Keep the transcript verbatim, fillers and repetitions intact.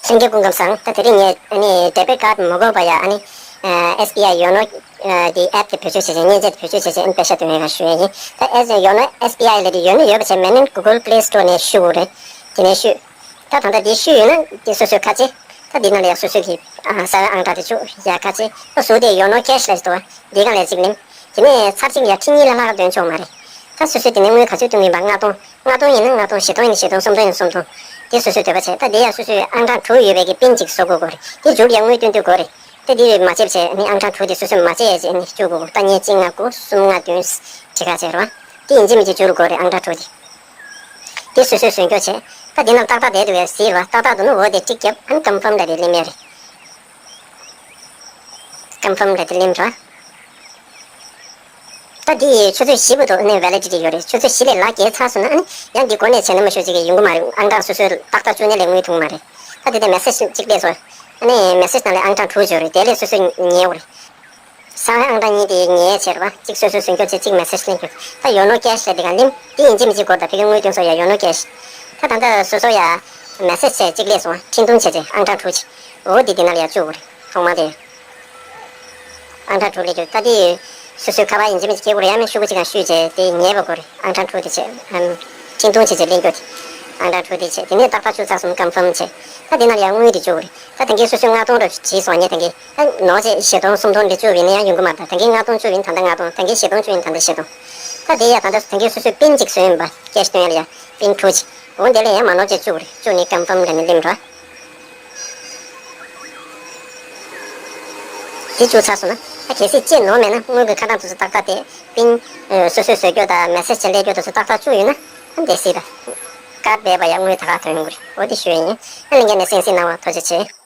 ལྷན་རྒྱས་སྐུ་ཁམས་བཟང་། ད་དེ་རིང་ངས་ཨ་ནི་debit card མ་དགོས་པ་ཡ་ཨ་ནི་ཨ་SBI Yono ཨ་དེ་app དེ་བེད་སྤྱོད་བྱས་བྱས་མཉེན་ཆས་དེ་བེད་སྤྱོད་བྱས་བྱས་ཨ་ནི་པེ་ཤ་སྟོན་ཡས་ཀ་ཞུ་ཡས་ཡིན། ད་ཨེ་Yono SBI ལབ་དེ་Yono ཡོད་པ་བྱས་མེད་ན་Google Play Store ནས་བཤུ་དགོས་རེད། དེ་ནས་བཤུ། ད་ད་ལྟ་དེ་བཤུས་ཡོད་ན་དེ་སོ་སོའི་ཁ་ཆེ། ད་དེ་ནང་ལ་ཡ་སོ་སོ་གི་ཨ་གསང་བའི་ཨང་གྲངས་དེ་བཅུག་ཡ་ཁ་ཆེ། ད་ཟུར་དེ་Yono Cash ལབ་ཅིག་འདུག་བ། དེ་སྒང་ལ་ཡ་གཅིག་ལེན། དེ་ནས་ཚར་གཅིག་ལ་ཡ་ཁྲི་གཉིས་ལས་ལྷག་འདོན་ཆོག་མ་རེད། ད་སོ་སོས་དེ་ནས་དངུལ་ག་ཚོད་བཏོན་གི་ཡིན་པ། ལྔ་སྟོང་། ལྔ་སྟོང་ཡིན་ན་ལྔ་སྟོང་། བཞི་སྟོང་ཡིན་ན་བཞི་སྟོང་། སུམ་སྟོང་ཡིན་ན་སུམ་སྟོང་། དེ་སོ་སོས་འདོད་པ་བྱས། ད་དེ་ཡང་སོ་སོའི་ཨང་གྲངས་དྲུག་ཡོད་པའི་གི་པིན་གཅིག་བཟོ་དགོས་དགོས་རེད། དེ་མཇུག་ལ་ཡང་དངུལ་བཏོན་དུས་དགོས་རེད། ད་དེ་མ་བྱས་བྱས་ནི་ཨང་གྲངས་དྲུག་དེ་སོ་སོས་མ་བརྗེ་ཡ་བྱས་ནི་བཅུག་དགོས་དགོས། ད་ངས་གཅིག་ལྔ་དགུ་གསུམ་ལྔ་བདུན་བྲིས་ཁ་བྱས་རོ། དེ་ཡིན་གཅིག་མིན་གཅིག་བཅུག་དགོས་རེད། ཨང་གྲངས་དྲུག་དེ། དེ་སོ་སོས་བཟོས་འཇོག་བྱས། ད་དེ་ནང་ཏག་ཏག་བསྡད་འདུག་ཡ་ཟེར་བ། ཏག་ཏག་འདུག་ན་འོ་དེ་ཊིག་བརྒྱབ། ཨ་ནི་ཀོན་ཕོམ་ལབ་དེ་ལེན་ཡ་རེད། ཀོན་ཕོམ་ལབ་དེ་ལེན་རོ། ད་འདི་ཆུ་ཚོད་བཞི་བར་དུ་ཨ་ནི་ཝེ་ལི་ཌི་ཊི་ཡོད་རེད། ཆུ་ཚོད་བཞི་ལས་ལག་བརྒལ་ཚར་སོང་ན་ཨ་ནི་ཡང་འདི་འགོ་ནས་བྱས་ན་མ་ཤོར་ཅིག་གི་ཡོང་གི་མ་རེད། ཨང་གྲངས་སོ་སོའི་ཏག་ཏག་བཅུག་ནས་ལས་དངུལ་ཐོན་མ་རེད། ད་འདི་ནས་མེ་སེ་ཇི་གཅིག་སླེབས་སོང་། ཨ་ནི་མེ་སེ་ཇི་ནང་ལ་ཨང་གྲངས་དྲུག་ཡོད་རེད། དེ་ལས་སོ་སོས་ཉར་དགོས་རེད། གསང་བའི་ཨང་གྲངས་གཉིས་དེ་ཉར་བྱས་རེད་པ། གཅིག་སོ་སོས་བཟོས་འཇོག་བྱས། གཅིག་མེ་སེ་ཇི་སླེབས་འཇོག་ད་ཡོ་ནོ་ཀེ་ཤི་ལབ་དེ་ག་ལེན། དེ་ཡིན་གཅིག་མིན་གཅིག་དགོས། ད་ཕ་གིར་དངུལ་བཏོན་སོང་ཡ་ཡོ་ནོ་ཀེ་ཤི། ད་ད་ལྟ་སོ་སོ་ཡ་མེ་སེ་ཇི་བྱས་གཅིག་སླེབས་སོང་། འཕྲིན་ཐུང་བྱས་བྱས་ཨང་གྲངས་དྲུག་བྱས། འོ་འདི་དེ་ནང་ལ་ཡ་བཅུག་དགོས་རེད། ཐོག་མ་དེ། ཨང་གྲངས་དྲུག་སླེབས་འཇོག་ད་དེ་སོ་སོའི་ཁ་པར་ཡིན་གཅིག་མིན་གཅིག་སྐྱེལ་དགོས་རེད། ཡང་མིན་ཤོག་གུ་གཅིག་སྒང་བཤུས་བྱས་དེ་ཉར་བ་དགོས་རེད། ཨང་གྲངས་དྲུག་དེ་བྱས། ཨམ། འཕྲིན་ཐུང་བྱས་བྱས་ལེན་རྒྱུ་དེ། ཨང་གྲངས་དྲུག་དེ་བྱས། དེ་ནས་ཏག་ཏག་བཅུག་ཚར་སོང་། ཀོན་ཕོམ་བྱས། ད་དེ་ནང་ལ་ཡང་དངུལ་དེ་བཅུག་དགོས་རེད། ད་ད་གིན་སོ་སོས་ལྔ་སྟོང་རེ་བྲིས་སོང་ངས། ད་གིན་ད་ནོར་བྱས་བཞི་སྟོང་སུམ་སྟོང་རེ་བཅུག་ཡིན་ན་ཡང་ཡོང་གི་མ་རེད། ད་ད་གིན་ལྔ་སྟོང་བཅུག་ཡིན། ད་ལྟ་ལྔ་སྟོང་། ད་གིན་བཞི་སྟོང་བཅུག་ཡིན། ད་ལྟ་བཞི་སྟོང་། ད་དེ་ཡ་ད་ལྟ་ད་གིན་སོ་སོས་པིན་གཅིག་བཟོས་ཡིན་པ། ཀེ་ཤི་སྟོན་ཡ་ལ་ཡ་པིན་དྲུག་བྱས། འོ་དེ་ལས་ཡང་མ་ནོར་བྱས་བཅུག་དགོས་རེད། བཅུག་ནས་ཀོན་ཕོམ་ལབ་ནས་ལེན་རོགས། དེ་བཅུག་ཚར་སོང་ན་ད་གལ་སྲིད་ཅིག་ནོར་མེད་ན་དངུལ་གྱི་ཁ་གྲངས་དེ་ཚོ་ཏག་ཏག་དེ་པིན་ཨ་སོ་སོས་བཟོས་འཇོག་དང་མེ་སེ་ཇི་སླེབས་འཇོག་དེ་ཚོ་ཏག་ཏག་བཅུག་ཡོད་ན་ཨ་འདི་སྲིད་ད། ཀར་ཌི་མེད་པ་ཡ་དངུལ་ད་ག་ཐོན་ཡོང་གི་རེད། འོ་དེ་ཞུ་ཡ་ཡིན། ཨ་ལྷན་རྒྱས་ནས་གསན་གཟིགས་གནང་བ་ཐུགས་རྗེ་ཆེ།